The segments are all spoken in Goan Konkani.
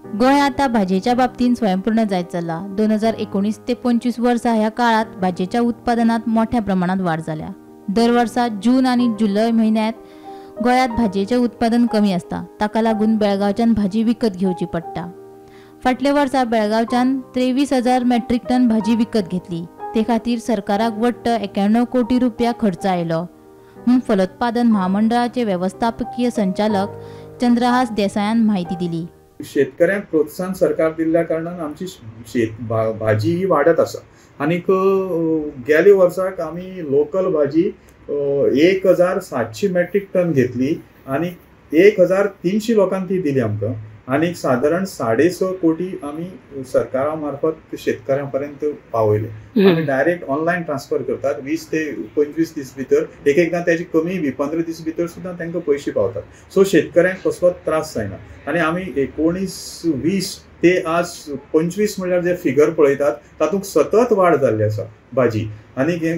गोंय आतां भाजयेच्या बाबतींत स्वयंपूर्ण जायत चल्ला. 2019 ते 25 वर्सा ह्या काळांत भाजयेच्या उत्पादनांत मोठ्या प्रमाणात वाड जाल्या. दर वर्सा जून आनी जुलय म्हयन्यांत गोंयांत भाजयेचें उत्पादन कमी आसता. ताका लागून बेळगांवच्यान भाजी विकत घेवची पडटा. फाटल्या वर्सा बेळगांवच्यान 23,000 मेट्रीक टन भाजी विकत घेतली. ते खातीर सरकाराक वट्ट 91 कोटी रुपया खर्च आयलो म्हूण फलोत्पादन म्हामंडळाचे वेवस्थापकीय संचालक चंद्रहास देसायान म्हायती दिली. शेतकऱ्यांक प्रोत्साहन सरकार दिल्ल्या कारणान आमची शेत भाजी ही वाडत आसा. आनीक गेल्या वर्साक आमी लोकल भाजी 1700 मेट्रीक टन घेतली आनी 1300 लोकांक ती दिली आमकां. आनी सादारण 6.5 कोटी आमी सरकारा मार्फत शेतकऱ्यां पर्यंत पावयले. आमी डायरेक्ट ऑनलायन ट्रान्सफर करतात 20 ते 25 दीस भितर, एक एकदां त्याची कमी बी 15 दीस भितर सुद्दां तांकां पयशे पावतात. सो शेतकऱ्यांक कसलोच त्रास जायना. आनी आमी 19-20 ते आज 25 म्हणल्यार जे फिगर पळयतात तातूंत सतत वाड जाल्ली आसा भाजी. आनी हे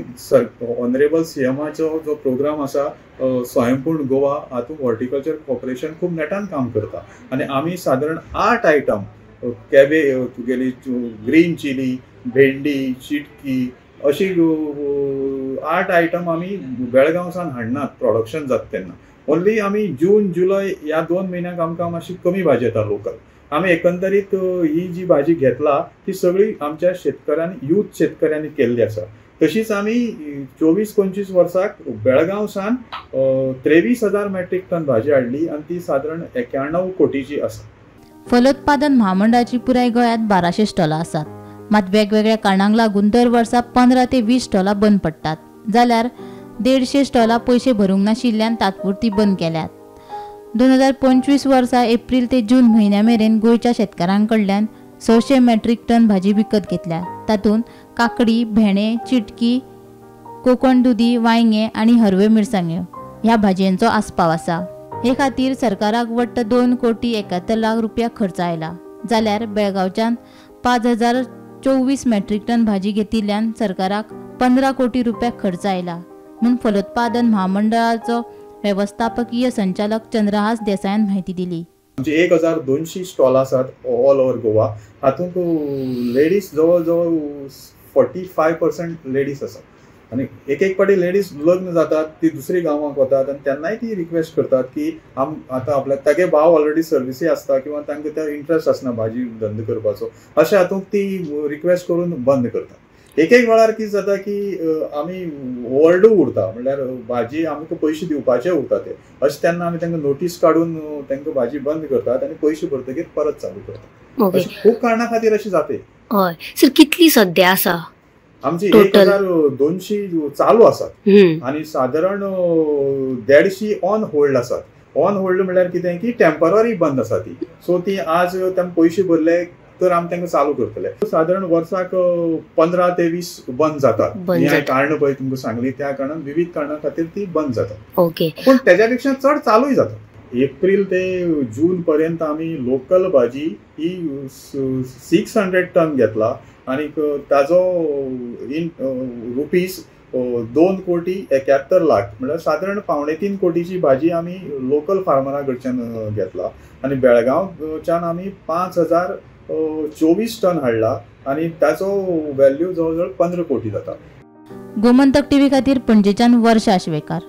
ऑनरेबल सीएमाचो जो प्रोग्राम आसा स्वयंपूर्ण गोवा, हातूंत हॉर्टिकल्चर कॉर्पोरेशन खूब नेटान काम करता. आनी आमी सादारण 8 आयटम कॅबे तुगेली ग्रीन चिली, भेंडी, चिटकी अशी 8 आयटम आमी बेळगांव सावन हाडनात प्रोडक्शन जाता तेन्ना. ओन्ली आमी जून जुलय ह्या 2 म्हयन्याक आमकां मातशी कमी भाजी येता लोकल. आमी एकंदरीत ही जी भाजी घेतला ती सगळी आमच्या शेतकऱ्यांनी, यूथ शेतकऱ्यांनी केल्ली आसा. तशीच आमी 24-25 वर्साक बेळगांव सावन 23,000 मेट्रीक टन भाजी हाडली आनी ती सादारण 91 कोटीची आसा. फलोत्पादन म्हामंडळाची पुराय गोंयांत 1200 स्टॉलां आसात. मात वेगवेगळ्या कारणांक लागून दर वर्सा 15 ते 20 स्टॉलां बंद पडटात, जाल्यार 150 स्टॉलां पयशे भरूंक नाशिल्ल्यान तात्पुरती बंद केल्यात. 2025 वर्सा एप्रील ते जून म्हयन्या मेरेन गोंयच्या शेतकारां कडल्यान 600 मेट्रीक टन भाजी विकत घेतल्या. तातूंत काकडी, भेंडे, चिटकी, कोकण दुदी, वांयगें आनी हरव्यो मिरसांग्यो ह्या भाजयांचो आस्पाव आसा. हे खातीर सरकाराक वट्ट 2,71,00,000 रुपया खर्च आयला. जाल्यार बेळगांवच्यान 5,024 मेट्रीक टन भाजी घेतिल्ल्यान सरकाराक 15 कोटी रुपया खर्च आयला म्हूण फलोत्पादन म्हामंडळाचो वेवस्थापकीय संचालक चंद्रहास देसायान म्हायती दिली. आमचे 1200 स्टॉल आसात ऑल ओवर गोवा. हातूंत लेडीज जवळ जवळ 45% लेडीज आसात. आनी एक एक फावटी लेडीज लग्न जातात, ती दुसरी गांवांक वतात आनी तेन्नाय ती रिक्वेस्ट करतात की आतां आपल्या तागे भाव ऑलरेडी सर्विसी आसता किंवा तांकां ते इंट्रस्ट आसना भाजी धंदो करपाचो, अशें हातूंत ती रिक्वेस्ट करून बंद करतात. एक एक वेळार कितें जाता की आमी ओवरडू उरता, म्हणल्यार भाजी आमकां पयशे दिवपाचे उरता ते, अशें तेन्ना आमी तांकां नोटीस काडून तांकां भाजी बंद करतात आनी पयशे भरतकीर परत चालू करतात. अशें खूब कारणां खातीर अशें जाता. हय सर, कितली सद्या आसा आमची? 1200 चालू आसात आनी सादारण 150 ऑन होल्ड आसात. ऑन होल्ड म्हणल्यार कितें की टेम्पररी बंद आसा ती. सो ती आज तांकां पयशे भरले तर आमी तांकां चालू करतले. सादारण वर्साक 15 ते 20 बंद जातात. हें कारण पळय तुमकां सांगली त्या कारणान विविध कारणां खातीर ती बंद जातात. ओके, पूण तेज्या पेक्षा चड चालूय जातात. एप्रील ते जून पर्यंत आमी लोकल भाजी ही 600 टन घेतला आनी ताजो इन रुपीज 2,71,00,000 म्हणल्यार सादारण 2.75 कोटीची भाजी आमी लोकल फार्मरा कडच्यान घेतला. आनी बेळगांवच्यान आमी 5,024 टन हाडला आनी ताचो व्हॅल्यू जवळ जवळ 15 कोटी जाता. गोमंतक टीव्ही खातीर पणजेच्यान वर्षा आश्वेकार.